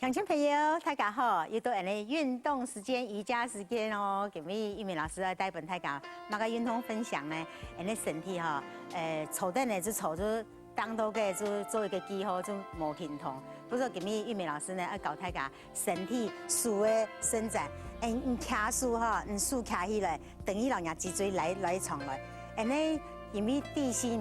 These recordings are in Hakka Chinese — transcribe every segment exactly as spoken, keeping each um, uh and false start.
听众朋友，大家好！又到恁呢运动时间、瑜伽时间哦。今日玉美老师要带分大家么个运动分享呢？恁呢身体哈，呃，坐等呢就坐就当多个就做一个记号就无停动。不过今日玉美老师呢，要教大家身体手的伸展，哎，你徛手哈，你手徛起来，等于老人脊椎来来长来，恁呢因为地心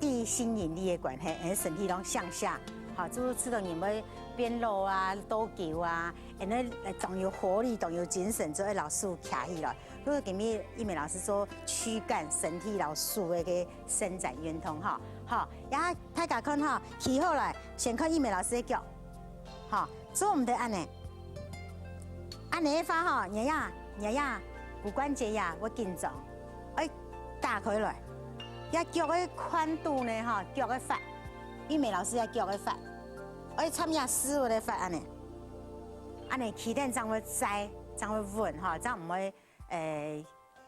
地心引力的关系，恁呢身体拢向下，好，就使得人会变老啊、多久啊，恁呢呃当有活力、当有精神，就会老师徛起来。所以今日玉美老师做躯干、身体老师的个伸展运动哈。好，呀，大家看哈，企好来，先看玉美老师的脚，好，做毋得恁呢。恁呢个话哈，你呀，你呀，骨关节呀会紧张，哎，打开来。呀，脚个宽度呢哈，脚个法，玉美老师呀脚个法，哎，参呀师傅个法恁呢。 恁呢企等正會在，正會穩哈，正毋會，呃，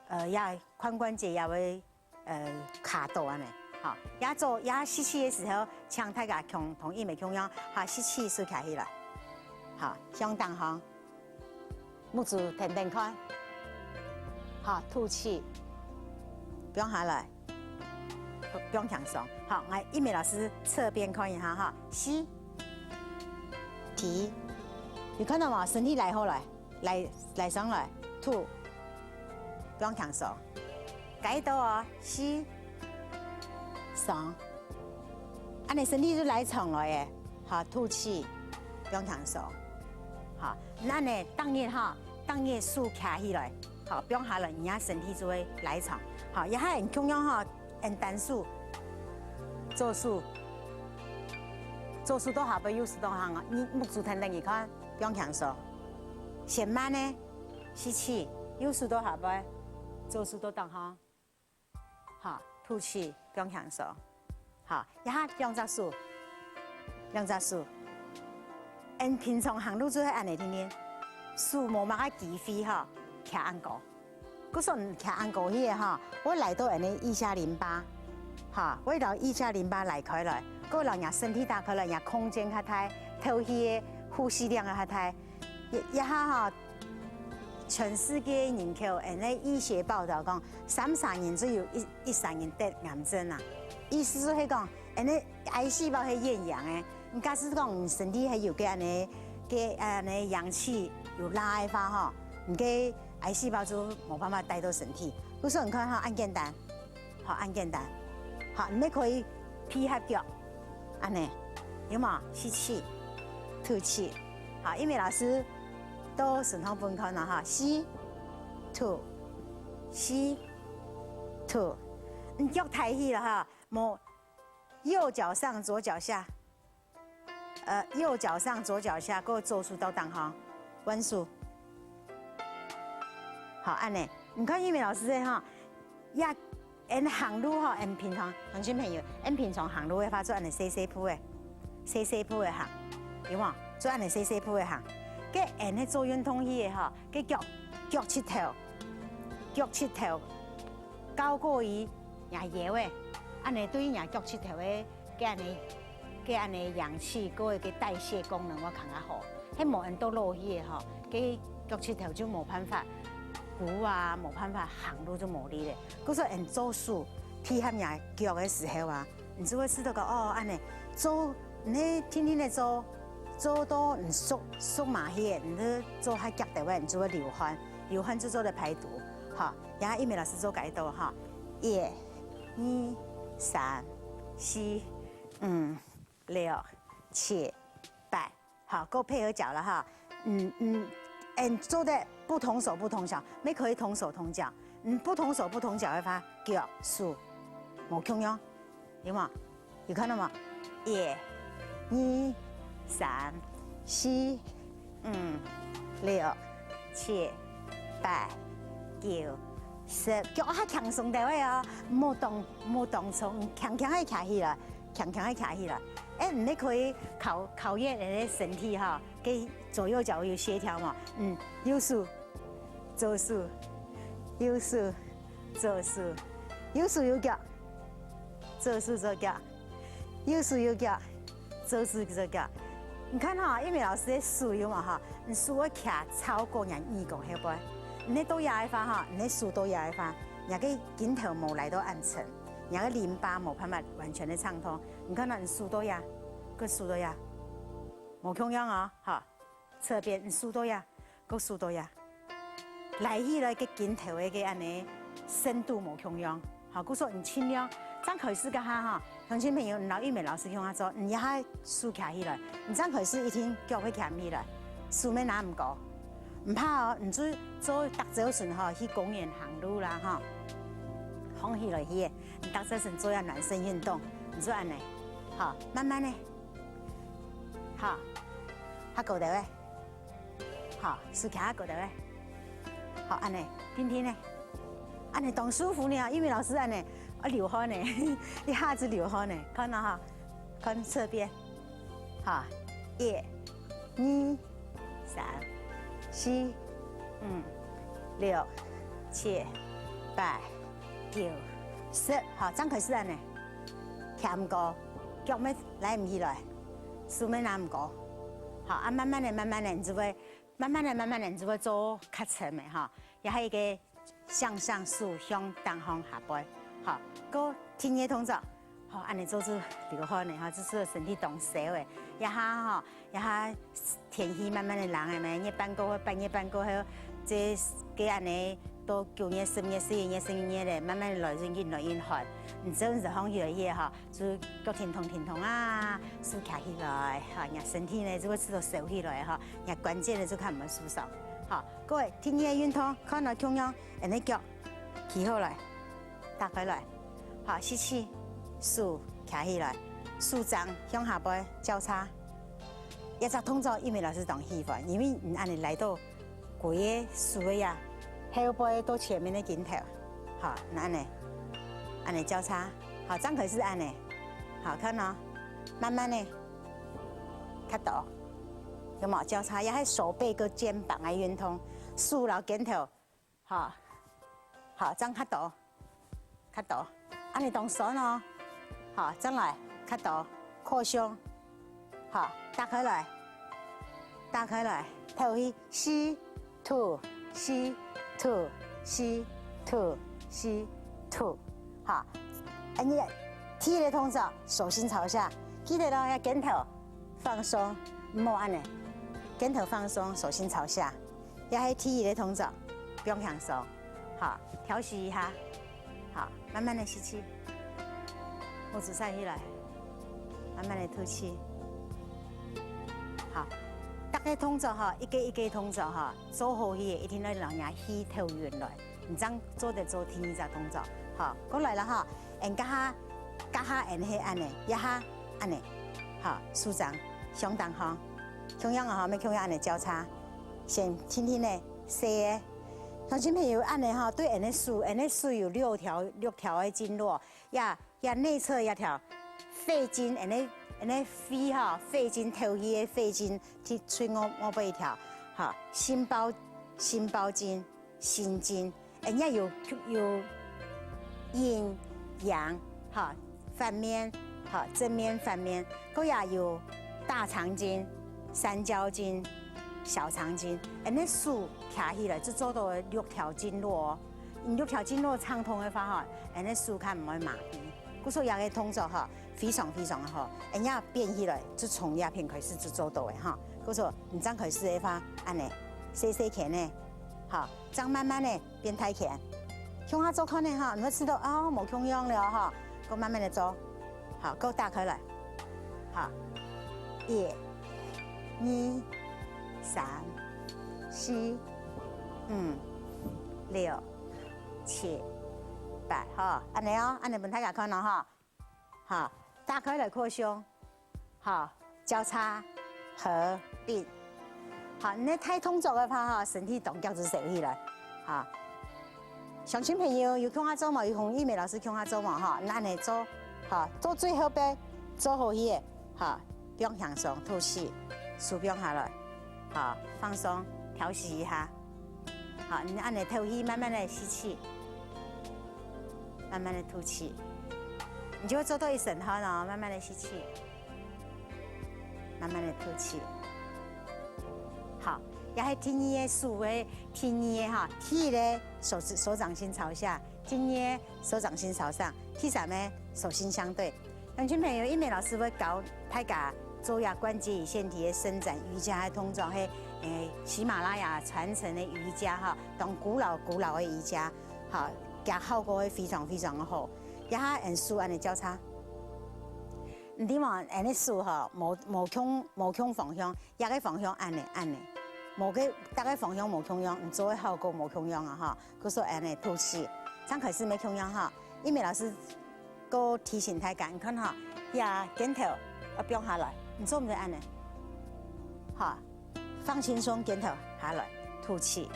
呃，也髖關節也會，呃，卡到恁呢。好，也做也吸氣个時候，請大家共同一樣共樣，哈，吸氣收徛起來，好，向頂方，目珠定定看，好，吐氣，放下來。 放輕鬆。好，來，玉美老師側邊看一下哈，吸，提，有看到無？身體拉好來，拉拉上來，吐，放輕鬆。該到哦，吸，鬆，恁呢身體就拉長來誒。好，吐氣，放輕鬆。好，恁呢當日哈，當日手徛起來，好，放下來，你个身體就會拉長。好，也還共樣哈。 恁單手，左手，左手到下背，右手到下啊，你目珠定定去看，放輕鬆。先慢呢，吸氣，右手到下背，左手到頂項，好，吐氣，放輕鬆。好，這下兩隻手，兩隻手，恁平常行路就係恁呢定定，手無麼个機會哈，徛恁高。 故所徛恁高去个哈，會拉到恁呢腋下淋巴，哈，會摎腋下淋巴拉開來，過摎若身體打開來，若空間較大，透氣个呼吸量較大。這這下哈，全世界人口恁呢醫學報導講，三儕人就有一一儕人得癌症啊。意思就係講，恁呢癌細胞係厭氧个， 你假使講你身體還有个恁呢，个恁呢氧氣有罅个話吼，你个癌細胞就無辦法帶到身體。故所你看吼，恁簡單，好，恁簡單，好，你也可以配合腳，恁呢，有無？吸氣，吐氣，好，因為老師都順便分看了哈，吸，吐，吸，吐，你腳抬起了哈，無，右腳上，左腳下。 呃，右腳上，左腳下，過左手到頂項，彎手。好，恁呢，你看玉美老師个哈，也，恁行路哈，恁平常，鄉親朋友，恁平常行路个話，做恁呢細細步个，細細步个行，有無？做恁呢細細步个行，該恁呢做運動去个哈，該腳，腳膝頭，腳膝頭，高過於若腰个，恁呢對於若腳膝頭个，該恁呢 个恁呢氧氣，个个代謝功能會較好。係無恁多落去个吼，个腳膝頭就無辦法跍啊，無辦法行路就無力咧。故所恁做手配合若腳个時候啊，你就會知道講哦，恁呢做，你定定个做，做到你縮縮麻去个，你就做較遽个話，你就會流汗，流汗就做得排毒，吼。然後玉美老師做幾多哈，一、二、三、四、五、 六、七、八，好，夠配合腳了哈。嗯嗯，嗯，做得不同手不同腳，乜可以同手同腳。嗯，不同手不同腳个話，腳手無共樣，有無？有看到無？一、二、三、四、五、六、七、八、九、十，腳較輕鬆个位哦，莫動莫動重，輕輕个徛起來。 強強个徛起來。哎，你可以考考驗你个身體哈，个左右腳有協調嘛。嗯，右手、左手、右手、左手、右手右腳、左手左腳、右手右腳、左手左腳。你看哈，玉美老師个手有無哈？你手愛徛超過若耳公後背。你个到這个話哈，你个手到這个話，若个肩頭無拉到恁沉，若个淋巴無辦法完全个暢通。你看到你手到這，个手到這，無共樣哦，哈。 側邊，你手到這，个手到這，拉起來个肩頭个个恁呢深度無共樣。好，故所你盡量，正開始該下哈，鄉親朋友，你摎玉美老師共下做，你這下手擎起來，你正開始一定腳會擎起來，手乜拿毋高，毋怕哦，你就做逐朝晨吼去公園行路啦吼，䟘起來去，你逐朝晨做下暖身運動，你就恁呢，好，慢慢的。 好，較高兜仔。好，手擎較高兜仔。好，恁呢，定定呢。恁呢當舒服呢，因為老師恁呢，啊，流汗呢，一下子流汗呢，看到哈，看側邊。好，一、二、三、四、五、六、七、八、九、十。好，正開始恁呢。擎毋高，腳乜拉毋起來。 手乜拿毋高。好，啊，慢慢的、慢慢的，你就會，慢慢的、慢慢的，你就會做較深个哈，也還有一個向上手，向頂項下背，好，過第二動作，好，恁呢做就流汗个哈，就係身體當燒个，這下哈，這下天氣慢慢的冷个咩，月半過後，八月半過後，這个恁呢到九月、十月、十一月、十二月咧，慢慢來緊緊來緊寒，你只要一䟘起來去哈， 就腳停動停動啊，手擎起來，哈，若身體呢就會自動收起來哈，若關節呢就較毋會受傷，哈。各位，第二个運動，看到共樣，恁呢腳企好來，打開來，好，吸氣，手擎起來，手掌向下背交叉。這隻動作，因為老師當喜歡，因為你恁呢來到 歸个手个呀，後背到前面个肩頭，好，恁呢，恁呢交叉，好，正開始恁呢，好，看哦，慢慢的，較多，有無？交叉，也係手背跟肩膀个運動，手摎肩頭，好，好，正較多。 較多，恁呢當痠哦。好，正來，較多，擴胸。好，打開來，打開來，透氣，吸，吐，吸，吐，吸，吐。好，恁呢，第一个動作，手心朝下，記得哦，愛肩頭放鬆，毋好恁呢，肩頭放鬆，手心朝下。 也係第一个動作，放輕鬆，好，調息一下，好，慢慢的吸氣，目珠散起來，慢慢的吐氣，好，逐个動作吼，一个一个動作吼，做好去，一定愛讓人氣透運來，你正做得做第二隻動作，好，過來了哈，恁這下，這下恁係恁呢，這下恁呢，好，手掌向頂項，共樣啊吼，愛共樣恁呢交叉。 先輕輕个，細个。鄉親朋友，恁呢吼，對𠊎个手，𠊎个手有六條，六條个經絡，呀，呀內側一條肺經，𠊎个，𠊎个肺吼，肺經透氣个肺經，去吹我，我背一條，吼，心包，心包經，心經。 人家有，有陰陽，哈，反面，哈，正面、反面，過也有大腸經、三焦經、小腸經。恁呢手擎起來，就做到六條經絡哦。你六條經絡暢通个話，哈，恁呢手較毋會麻痺。故所這个動作，哈，非常非常个好。人家變起來，就從這片開始就做到个，哈。故所你正開始个話，恁呢，細細圈呢，哈，正慢慢个 變大圈。共下做看呢哈，你會知道哦，無共樣了哈，過慢慢的做，好，過打開來，好，一、二、三、四、五、六、七、八，哈，恁呢哦，恁呢分大家看哦哈。 哈，打開來擴胸，哈，交叉、合併。好，你个大動作个話哈，身體動腳就收起來，哈。鄉親朋友有共下做無？有同玉美老師共下做無？哈，恁呢做，哈，做最後背，做好去个，哈，放輕鬆，吐氣，手放下來，哈，放鬆，調息一下。好，你恁呢透氣，慢慢的吸氣。 慢慢的吐氣，你就會做到一身汗哦，慢慢的吸氣，慢慢的吐氣。好，這係第二个手个，第二个哈，第一个手指，手掌心朝下，第二个手掌心朝上，第三个手心相對。鄉親朋友，一美老師會教大家做這關節與腺體个伸展瑜伽个動作，係，誒，喜馬拉雅傳承个瑜伽哈，當古老古老个瑜伽，哈，佢效果會非常非常个好。這下𫣆手恁樣交叉，你知無？𫣆个手吼，無無共無共方向， 這个方向恁樣，恁樣，無个，逐个方向無共樣，你做个效果無共樣啊哈。故所恁樣吐氣，正開始無共樣哈。一美老師過提醒大家，你看哈，這肩頭愛放下來，你做毋得恁樣，哈，放輕鬆，肩頭下來，吐氣，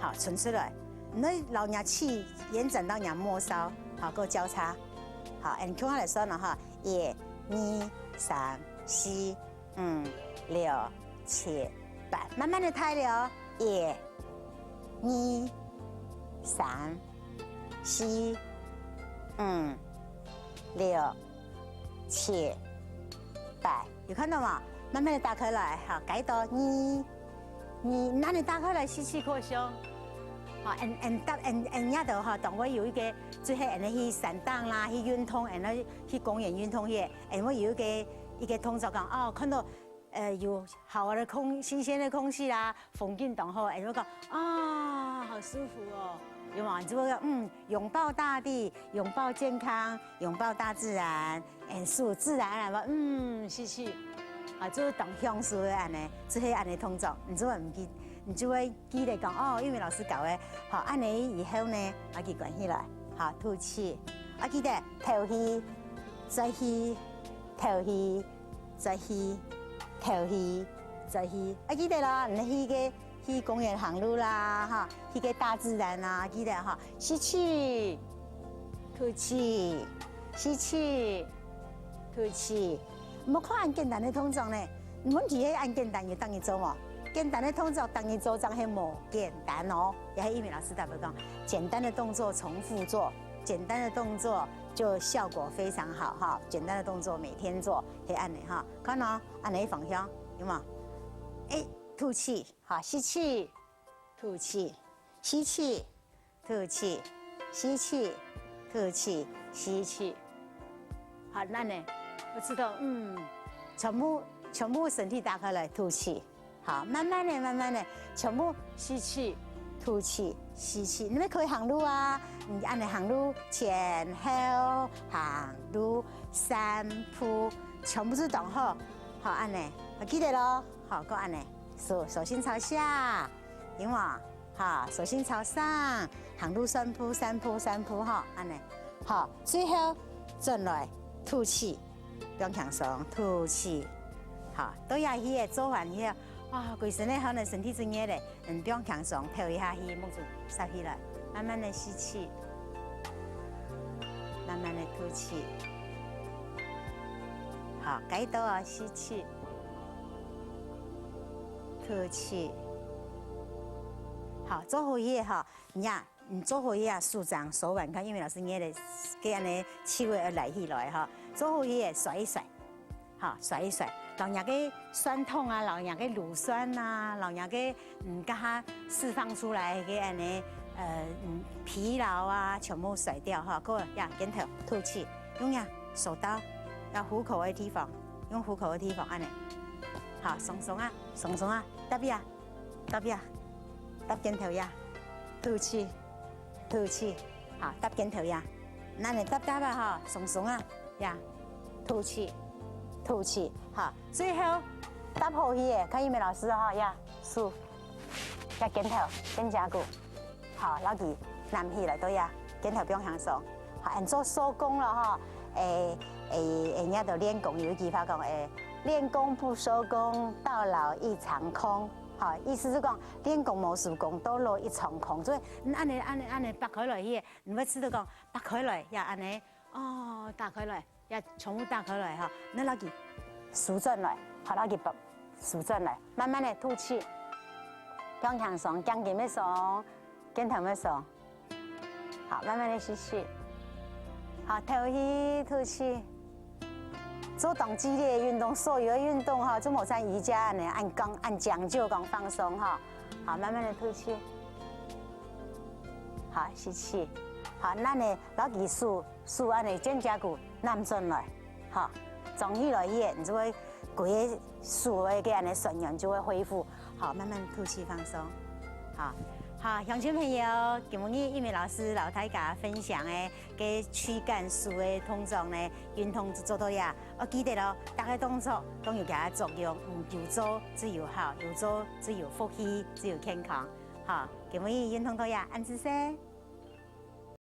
好，伸出來，你愛摎若氣延展到若末梢，好，過交叉，好，恁樣共下來算了哈，一、二、三、四、 五、六、七、八，慢慢的抬了哦。一、二、三、四、五、六、七、八，有看到嗎？慢慢的打開來，好，該到二、二，那你打開來吸氣擴胸。好，恁、恁搭、恁、恁這兜哈，當會有一個，就係恁樣去山頂啦，去運動，恁樣去公園運動去，恁會有一個、一個動作講，哦，看到 呃，有好的空，新鮮的空氣啦，風景當好，哎，就講，啊，好舒服哦。有無？你就會講，嗯，擁抱大地，擁抱健康，擁抱大自然，哎，舒服自然而然嘛，嗯，吸氣，啊，就會當享受个恁樣，就係恁樣動作，你就會毋記，你就會記得講，哦，因為老師教个，好，恁樣以後呢，啊，去關起來，好，吐氣，啊，記得透氣，再吸，透氣。 再吸，透氣，再吸。啊，記得啦，你去个，去公園行路啦，哈，去个大自然啊，記得哈，吸氣，吐氣，吸氣，吐氣。毋好看恁簡單个動作呢，問題係恁簡單，有當你做無？簡單个動作，當你做，正係無簡單哦。也係一美老師特別講，簡單的動作重複做，簡單的動作就效果非常好哈。簡單的動作每天做，係恁樣哈。看哦， 恁樣个方向，有無？哎，吐氣，好，吸氣，吐氣，吸氣，吐氣，吸氣，吐氣，吸氣。好，恁樣，𠊎知道，嗯，全部、全部身體打開來，吐氣。好，慢慢的、慢慢的，全部吸氣，吐氣，吸氣。你們可以行路啊，你恁樣行路，前後行路，三步，全部係動好。 好，恁樣，好，記得咯。好，過恁樣，手、手心朝下，有無？好，手心朝上，行路三步、三步、三步，吼，恁樣。好，最後轉來吐氣，放輕鬆，吐氣。好，到這去个做完去个，啊，歸身个可能身體真熱咧， 嗯，放輕鬆，透一下氣，目珠霎起來，慢慢的吸氣，慢慢的吐氣。好，該到啊，吸氣，吐氣。好，做好去个吼，你啊，你做好去啊，手掌、手腕，看，因為老師捏个，該恁樣氣味而來起來吼，做好去个甩一甩。 好，甩一甩，摎若个酸痛啊，摎若个乳酸啊，摎若个，嗯，剛剛釋放出來个恁樣，呃，嗯，疲勞啊，全部甩掉哈。過呀，肩頭吐氣，用呀，手刀，要虎口的地方，用虎口的地方，恁樣。好，鬆鬆啊，鬆鬆啊，搭呀，搭呀，搭肩頭呀，吐氣。 吐氣，好，搭肩頭呀。恁樣搭搭啊，吼，鬆鬆啊，呀，吐氣，吐氣，好，最後搭好去个，看有無老師吼，呀，手，呀，肩頭，肩胛骨，好，摎佢攬起來，對呀，肩頭放輕鬆，好，恁做收功了吼，誒誒誒，人家都練功有一句話講，誒，練功不收功，到老一場空。 好，意思係講，練功無收功，到老一場空。所以，嗯，恁樣恁樣恁樣擘開來去，你會知道講，擘開來，呀，恁樣，哦，打開來，呀，全部打開來哈，你摎佢收轉來，好，摎佢收轉來，慢慢的吐氣，放輕鬆，頸根愛鬆，肩頭愛鬆。 好，慢慢的吸氣。好，透氣，吐氣。做當激烈个運動，所有个運動吼，就無像瑜伽恁樣，恁講，恁講究講放鬆吼。好，慢慢个吐氣。好，吸氣。好，咱呢，摎佢手，手恁樣肩胛骨攬轉來，好，張起來去，你就會規个手个个恁樣痠軟就會恢復。好，慢慢吐氣放鬆。好，好，鄉親朋友，今日玉美老師摎大家分享个 个軀幹手个動作呢，運動做到呀，愛記得哦，逐个動作都有佢个作用，嗯，有做就有效，有做就有福氣，就有健康。好，今日運動到呀，恁仔細。